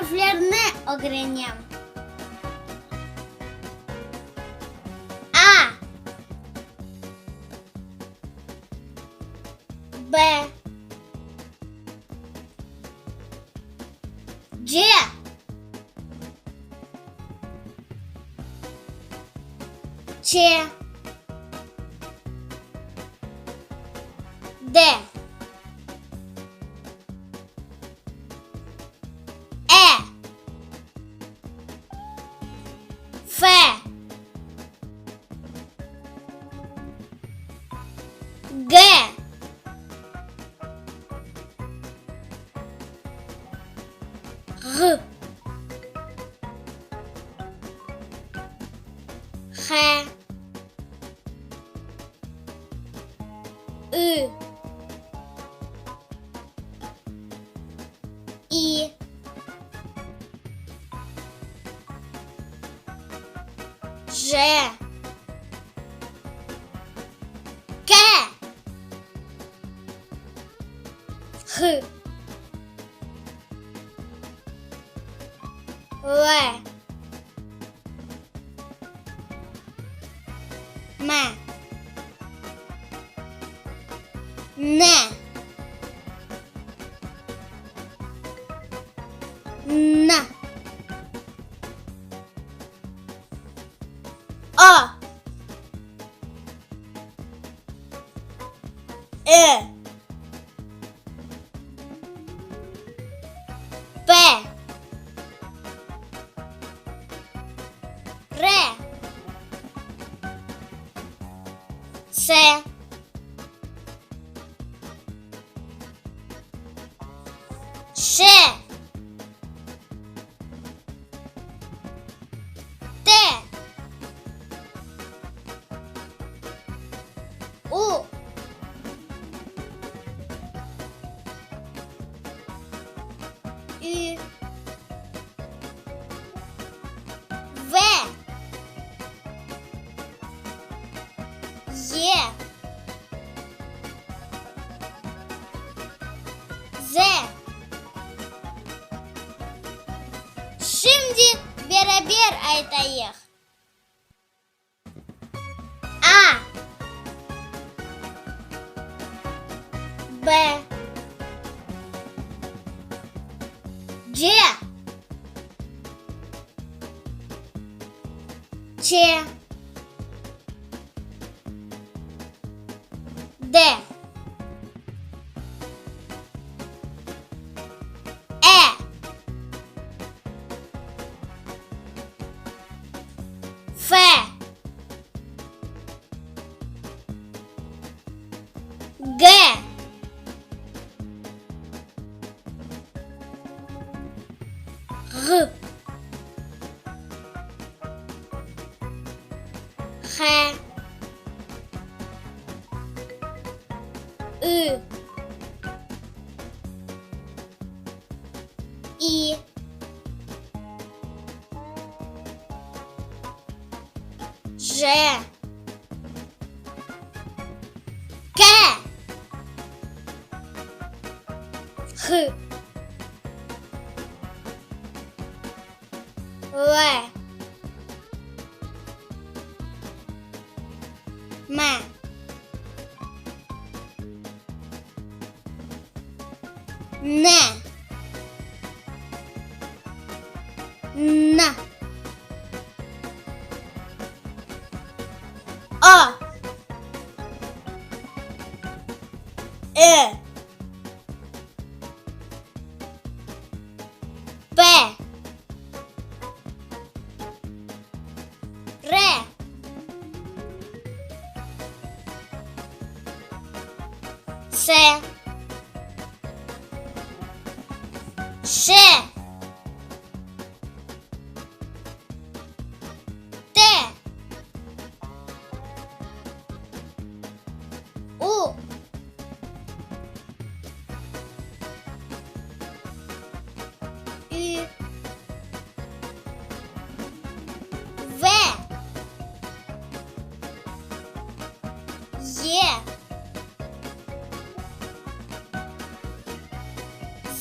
Arflerni ögrenem. A. B. C. Ç. D. E. F. G. Ğ. H. Ü. İ. J. K. H. L. M. N. N. O. Ö. P. R. S. Ş. T. U. Ü. V. Y. Z. Şimdi beraber aytayıq. A. B. C. Ç. D. E. F. G. Ğ. H. Ü. İ. J. K. H. L. M. N. N. O. Ö. P. R. S. Ş. T. U. Ü. V. Y.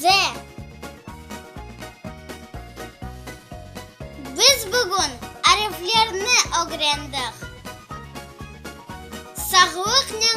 Z. Bugün ariflerni ögrendik. Sağlıqnen.